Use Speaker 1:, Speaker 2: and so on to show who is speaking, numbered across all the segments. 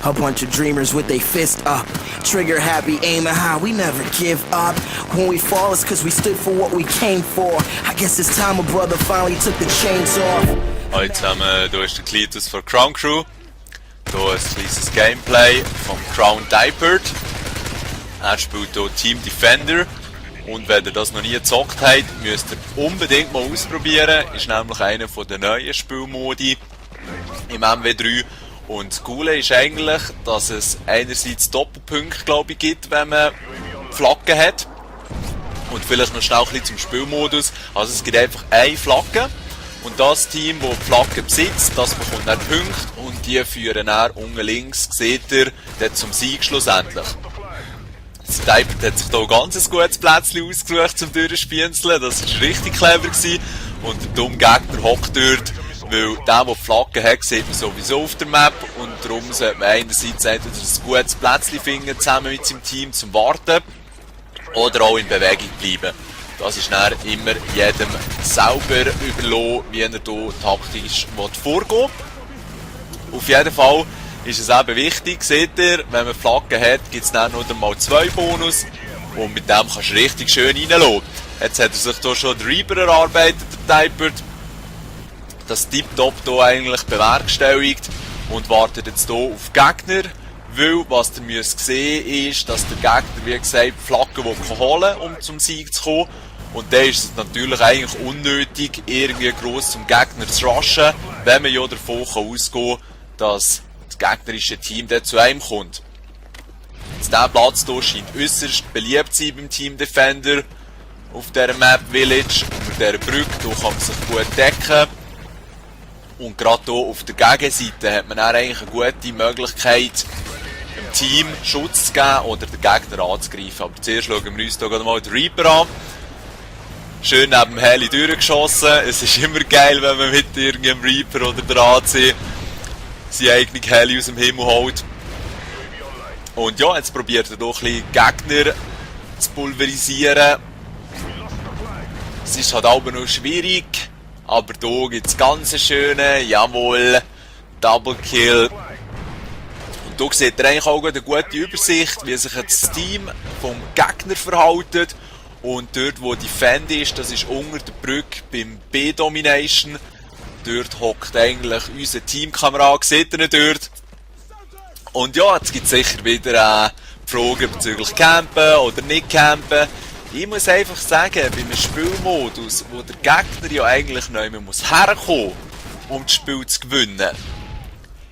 Speaker 1: A bunch of dreamers with their fist up. Trigger happy, aiming high, we never give up. When we fall, it's cause we stood for what we came for. I guess it's time a brother finally took the chains off.
Speaker 2: Hallo zusammen, hier ist der Cletus von Crown Crew. Hier ein kleines Gameplay von Crown Diaper. Er spielt hier Team Defender. Und wenn ihr das noch nie gezockt habt, müsst ihr unbedingt mal ausprobieren. Ist nämlich einer der neuen Spielmodi im MW3. Und das Coole ist eigentlich, dass es einerseits Doppelpunkte, glaube ich, gibt, wenn man Flaggen hat. Und vielleicht noch schnell ein bisschen zum Spielmodus. Also es gibt einfach eine Flagge. Und das Team, das die Flagge besitzt, das bekommt dann Punkte. Und die führen dann unten links, seht ihr, dann zum Sieg schlussendlich. Das Diaper hat sich hier ein ganz gutes Plätzchen ausgesucht zum Durchspienzeln. Das war richtig clever gewesen. Und der dumme Gegner hockt dort. Weil der die Flagge hat, sieht man sowieso auf der Map und darum sollte man einerseits entweder ein gutes Plätzchen finden, zusammen mit seinem Team zum Warten oder auch in Bewegung bleiben. Das ist dann immer jedem selber überlassen, wie er hier taktisch vorgehen will. Auf jeden Fall ist es eben wichtig, seht ihr, wenn man Flaggen hat, gibt es dann noch mal 2 Bonus und mit dem kannst du richtig schön reinlassen. Jetzt hat er sich hier schon den Reaper erarbeitet, der Typer. Das Tiptop hier eigentlich bewerkstelligt und wartet jetzt hier auf Gegner, weil was ihr müsst sehen ist, dass der Gegner, wie gesagt, Flaggen holen will, um zum Sieg zu kommen. Und dann ist es natürlich eigentlich unnötig, irgendwie gross zum Gegner zu rushen, wenn man ja davon ausgehen kann, dass das gegnerische Team dann zu einem kommt. Jetzt dieser Platz hier scheint äußerst beliebt zu sein beim Team Defender auf dieser Map Village. Unter dieser Brücke hier kann man sich gut decken. Und gerade hier auf der Gegenseite hat man dann eigentlich eine gute Möglichkeit, dem Team Schutz zu geben oder den Gegner anzugreifen. Aber zuerst schauen wir uns hier gerade mal den Reaper an. Schön neben dem Heli durchgeschossen. Es ist immer geil, wenn man mit irgendeinem Reaper oder der AC seine eigene Heli aus dem Himmel holt. Und ja, jetzt probiert er hier ein bisschen Gegner zu pulverisieren. Es ist halt aber noch schwierig. Aber hier gibt es ganz schöne, jawohl, Double Kill. Und hier seht ihr eigentlich auch eine gute Übersicht, wie sich das Team vom Gegner verhält. Und dort, wo die Defend ist, das ist unter der Brücke beim B-Domination. Dort hockt eigentlich unser Teamkamerad, seht ihr ihn dort. Und ja, jetzt gibt es sicher wieder Fragen bezüglich Campen oder nicht Campen. Ich muss einfach sagen, bei einem Spielmodus, wo der Gegner ja eigentlich noch immer herkommen muss, um das Spiel zu gewinnen,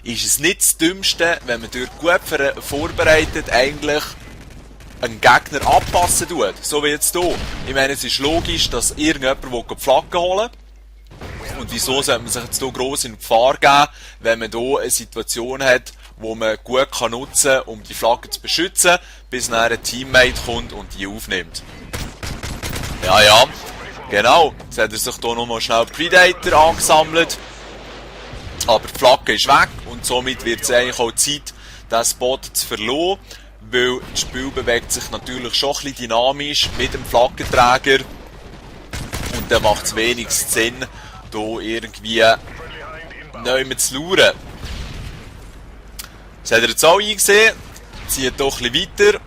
Speaker 2: ist es nicht das Dümmste, wenn man dort gut vorbereitet eigentlich einen Gegner anpassen tut. So wie jetzt hier. Ich meine, es ist logisch, dass irgendjemand die Flaggen holen will. Und wieso sollte man sich jetzt hier gross in Gefahr geben, wenn man hier eine Situation hat, wo man gut nutzen kann, um die Flagge zu beschützen, bis dann ein Teammate kommt und die aufnimmt. Ja, genau. Jetzt hat er sich hier nochmal schnell Predator angesammelt. Aber die Flagge ist weg und somit wird es eigentlich auch Zeit, diesen Spot zu verlieren. Weil das Spiel bewegt sich natürlich schon ein bisschen dynamisch mit dem Flaggenträger. Und dann macht es wenig Sinn, hier irgendwie neu zu lauern. Das hat er jetzt auch eingesehen. Zieht doch ein bisschen weiter.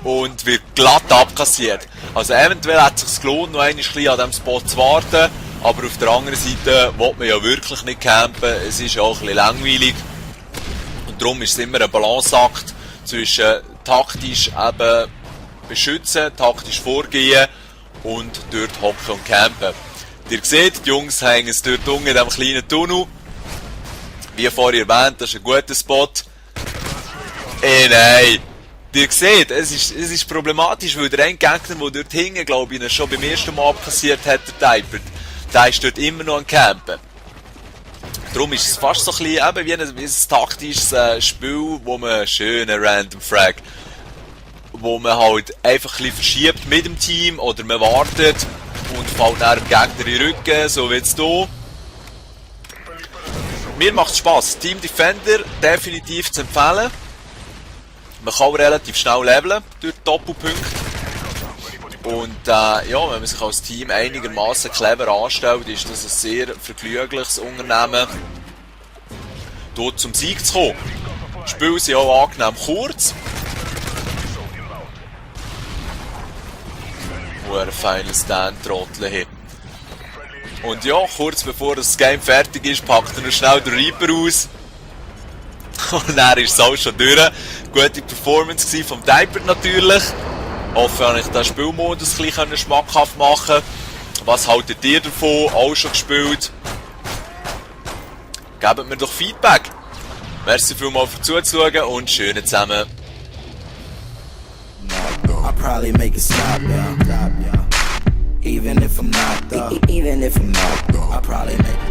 Speaker 2: Und wird glatt abkassiert. Also eventuell hat es sich gelohnt, noch ein bisschen an diesem Spot zu warten. Aber auf der anderen Seite will man ja wirklich nicht campen. Es ist ja auch ein bisschen langweilig. Und darum ist es immer ein Balanceakt zwischen taktisch eben beschützen, taktisch vorgehen und dort hocken und campen. Ihr seht, die Jungs hängen es dort unten in diesem kleinen Tunnel. Wie vorher erwähnt, das ist ein guter Spot. Nein! Ihr seht, es ist problematisch, weil der eine Gegner, der dort hinten, glaube ich, schon beim ersten Mal abkassiert hat, der Typer, der ist dort immer noch am Campen. Darum ist es fast so ein bisschen eben wie ein taktisches Spiel, wo man schöne Random Frag, wo man halt einfach ein bisschen verschiebt mit dem Team oder man wartet und fällt dann dem Gegner in den Rücken, so wie jetzt hier. Mir macht es Spass. Team Defender definitiv zu empfehlen. Man kann relativ schnell leveln durch Doppelpunkte. Und ja, wenn man sich als Team einigermaßen clever anstellt, ist das ein sehr vergnügliches Unternehmen, dort zum Sieg zu kommen. Die Spiele sind auch angenehm kurz. Wo er feinen Stand-Trottel hat. Und ja, kurz bevor das Game fertig ist, packt er noch schnell den Reaper aus. Und dann ist es auch schon durch. Gute Performance vom Diaper natürlich. Hoffe, habe ich den Spielmodus ein bisschen schmackhaft machen. Was haltet ihr davon? Auch schon gespielt? Gebt mir doch Feedback. Merci vielmals für Zuschauen und schönen zusammen.
Speaker 1: I'll probably make it stop, yeah. Even if I'm not, I'll probably make it